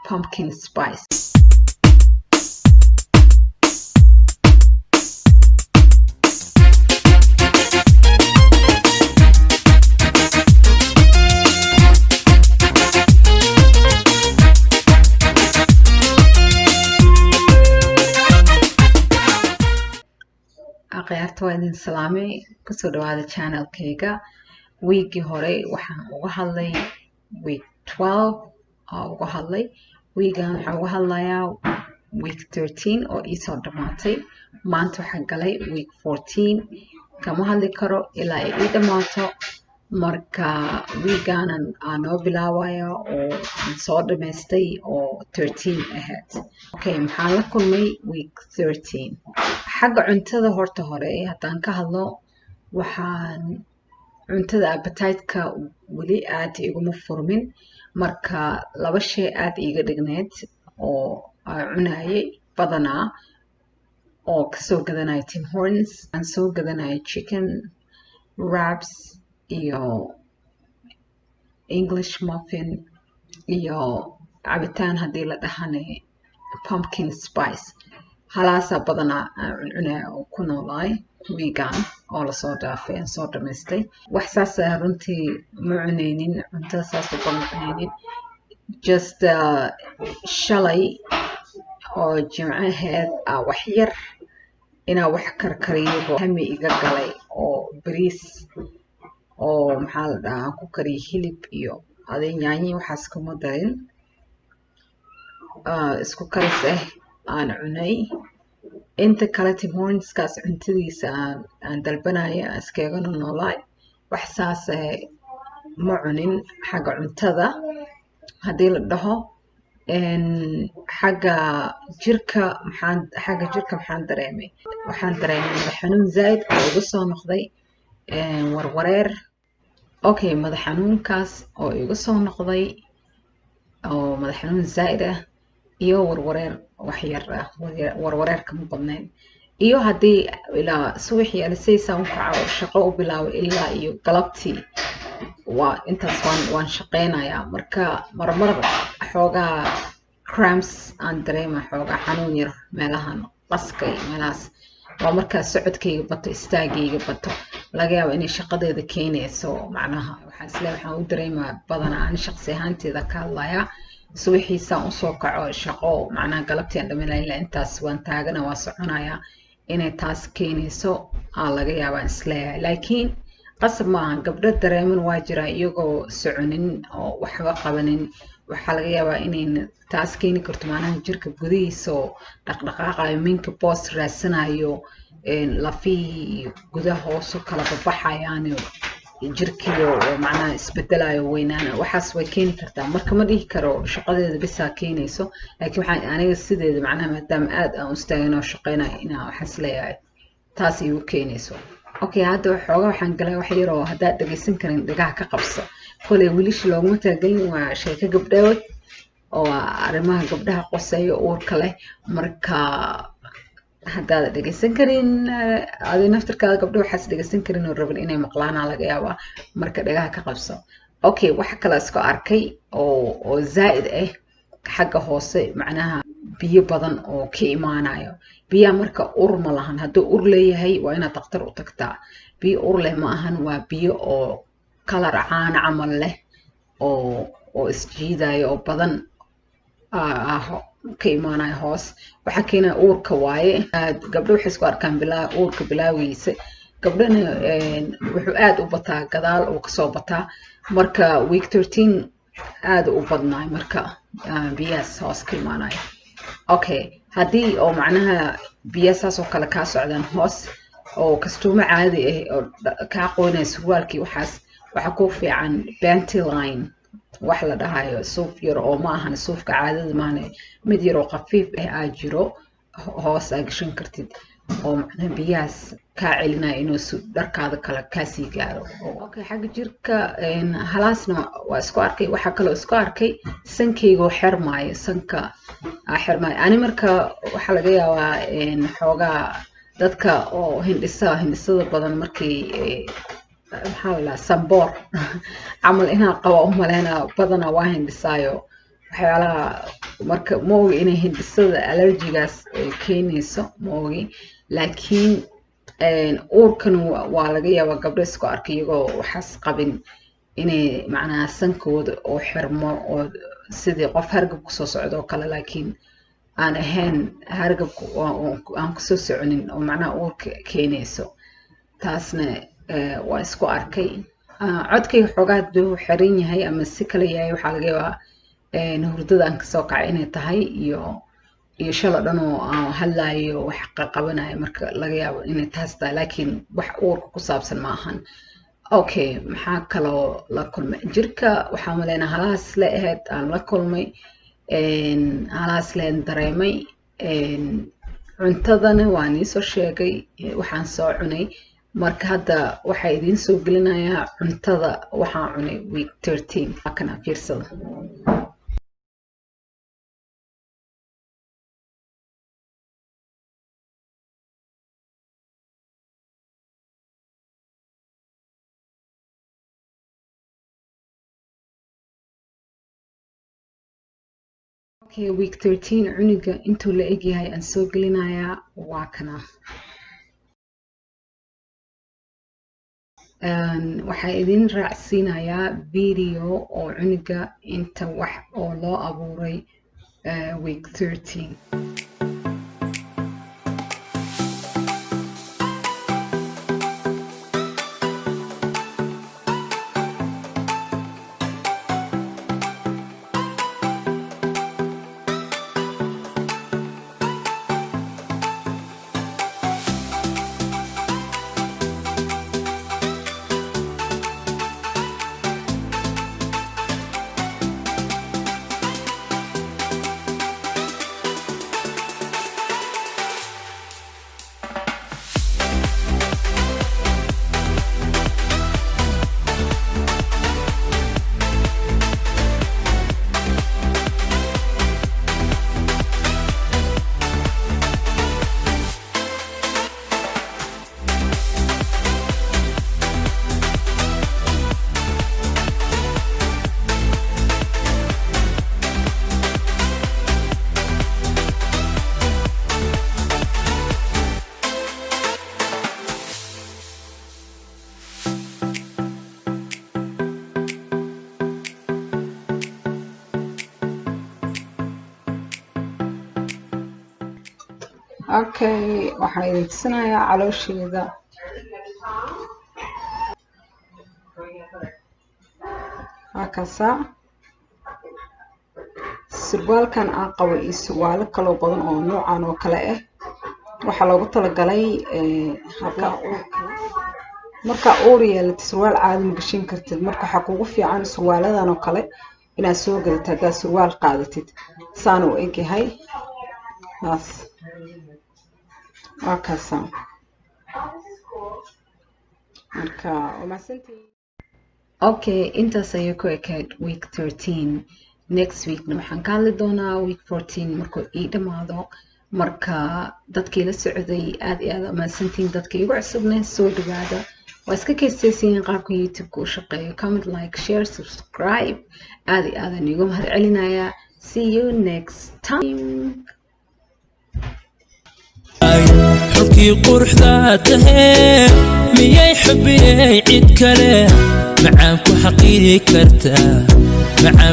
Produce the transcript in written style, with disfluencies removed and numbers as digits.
Pumpkin spice. Akhyaarta, waa idin salaamay. Kusoo dhawaada channelkayga. Wiigii hore waxaan uga hadlay week 12 oo uga hadlay. Wiigan waxaan uga hadlayaa week 13 oo iisoo dhammaatay. Maanta waxaan galay week 14. Kama hadli karo ilaa ay ii dhammaato. Marka wiigaanan aan noo bilaabaya oo aan soo dhamaystay oo 13 ahayd. Okay, maxaan la kulmay week 13 xagga cuntada? Horta hore haddaan ka hadlo, waxaan cuntada appetite-ka weli aad iguma furmin. Marka laba shay aad iiga dhigneyd oo aan cunayay badanaa oo kasoo gadanaya Tim Hortons, aan soo gadanaya chicken wraps iyo English muffin iyo cabitaan haddii la dhahane pumpkin spice. Halaasaa badanaa aan cuncunaya oo ku noolaay wiigan oo lasoo dhaafay aan soo dhamaystay. Wax saasa runtii ma cunaynin, cuntada saas uba ma cunaynin. Just shalay oo jimco ahayd wax yar inaa wax karkariyo hami iga galay oo bariis oo, maxaa la dhahaa, ku kariyay hilib iyo aday yaanyi, waxaas kuma darin, isku karis ah aan cunay. Inta kale Tim Hortonskaas cuntadiisa aan dalbanaya aan iskagana noolaay. Wax saas ma cunin xagga cuntada haddii la dhaho. Xagga jirka maxaan, xagga jirka maxaan dareemay? Waxaan dareemay madax xanuun zaaid oo igu soo noqday, warwareer. Okay, madax xanuunkaas oo igu soo noqday oo madax xanuun zaaid ah iyo warwareer wax yar ah, warwareerka ma badnayn. Iyo haddii ilaa subaxii alisaysaa u kaco, shaqo u bilaabo, ilaa iyo galabtii waa intaas waan shaqeynayaa. Marka marmar xoogaa cramps aan dareema, xoogaa xanuun yar meelahan qaska iyo meelahaas. Waa markaa socodkayga bato, istaagayga bato, laga yaabo inay shaqadeeda keenayso. Macnaha waxaan isleeyahay, waxaan u dareemaa badanaa, ani shaqsi ahaanteeda ka hadlayaa, subaxiisaan usoo kaco shaqo, macnaha galabtii aan dhaminaya, ilaa intaas waan taagana, waan soconayaa, inay taas keenayso aa laga yaabaa isleeyahay. Laakiin qasab maaha. Gabdho dareeman waa jiraa iyagoo soconin oo waxba qabanin. Waxaa laga yaabaa inay taas keeni karto, macnaha jirka gudihiisa oo dhaqdhaqaaqayo, minka boos raadsanayo, lafihii gudaha hoosu kala babaxayaan, jirkiyo oo macnaha isbedelayo, weynaana, waxaas way keeni kartaa. Marka ma dhihi karo shaqadeeda bisaa keenayso, laakiin waxaan aniga sideeda, macnaha maadaama aad aan u istaagin oo shaqeynayo, inaa waxaan isleeyahay taas igu keenayso. Okay, hadda xoogaa waxaan galay wax yar oo haddaad dhegeysan karin dhagaha ka qabso. Koley wiilasha looguma talagelin, waa sheeko gabdhood oo arrimaha gabdhaha qoseeyo uurka leh. Marka haddaad dhegeysan karin adi naftirkaada, gabdho waxaas dhegeysan karin oo rabin inay maqlaanaa laga yaabaa, marka dhagaha ka qabso. Okay, waxa kale isku arkay oo zaa'id ah xagga hoose, macnaha biyo badan oo ka imaanayo. Biyaha marka ur ma lahan. Hadduu ur leeyahay waa inaad daktar u tagtaa. Biyo ur leh ma ahan, waa biyo oo kalar caano camal leh oo isjiidayo oo badan ka imaanayo hoos. Waxaa keenaya uurka waaye. Gabdho waxay isku arkaan bilaa uurka bilaagiisa, gabdhana wuxuu aad u bataa gadaal uu kasoo bataa. Marka week 13 aad u badnaay marka biyahaas hoos ka imaanayo. Okay, haddii oo macnaha biyaha saas oo kale kaa socdaan hoos oo kastuumo caadi ah oo kaa qoynaya surwaalkii waxaas, waxaa ku fiican panty line wax la dhahayo. Suuf yar oo ma ahan suufka caadada maahane, mid yar oo khafiif ah aa jiro, hoos aa gashan kartid oo macnaha biyahaas kaa celinaya inuu dharkaada kale kaasii gaaro. Okay, xagga jirka halaasna waa isku arkay. Waxaa kaloo isku arkay sankaygoo xermaayo, sanka aa xermaayo ani. Marka waxaa laga yaabaa xoogaa dadka oo hindhisa, hindhisada badan markay, maxaa la dhahaa, samboor camal inaa qaba u maleynaa. Badanaa waa hindhisaayo waxyaalaha. Marka ma ogi inay hindhisada allergy-gaas ay keenayso, ma ogi, laakiin uurkan waa laga yaabaa gabdho isku arka iyagoo waxaas qabin inay macnaha sankooda oo xirmo oo sidii qof hargab kusoo socdo oo kale, laakiin aan ahayn hargabka aan kusoo soconin oo macnaha uurka keenayso. Taasna waa isku arkay. Codkayga xoogaa hadduu xiran yahay ama si kale yahay, waxaa laga yaabaa hurdada aan kasoo kacay inay tahay iyo shala dhan oo aan hadlaayo, wax qabanayo. Marka laga yaabo inay taas tahay, laakiin wax uurka ku saabsan ma ahan. Okay, maxaa kaloo la kulmay jirka? Waxaa maleynaa halahaas le ahayd aan la kulmay, halahaas leen dareemay. Cuntadana waa niisoo sheegay waxaan soo cunay. Marka hadda waxaa idiin soo gelinayaa cuntada waxaan cunay week 13. Kana fiirsada. Okay, week 13 cunuga intuu la egyahay aan soo gelinayaa, waa kana. Waxaa idin raacsiinayaa video oo cunuga inta wax oo loo abuuray week 13. Okay, waxaan idin tusinayaa caloosheeda. Waa kaasaa surwaalkan aan qabo iyo surwaalo kaloo badan oo noocan oo kale ah. Waxaa loogu talagalay hablaha uurka. Markaa uur yeelato, surwaal caadi ma gashan kartid. Marka waxaa kugu fiican surwaaladan oo kale inaad soo gadatid. Haddaad surwaal qaadatid, saan uu egyahay taas, waa kaasa. Marka waa mahadsantihiin. Okay, intaas ayay ku ekayd week 13. Next weekna waxaan ka hadli doonaa week 14 markuu ii dhammaado. Marka dadkii la socday aad iyo aad mahadsantihiin. Dadka igu cusubna soo dhawaada. Waa iska keystaysiin qaabka YouTube-ka u shaqeeyo. Comment, like, share, subscribe. Aad iyo aadaan iigu mahad celinayaa. See you next time. Xulkii quruxdaa tahee, miyay xubiyey cid kale macaan ku xaqiiri kartaa macaan?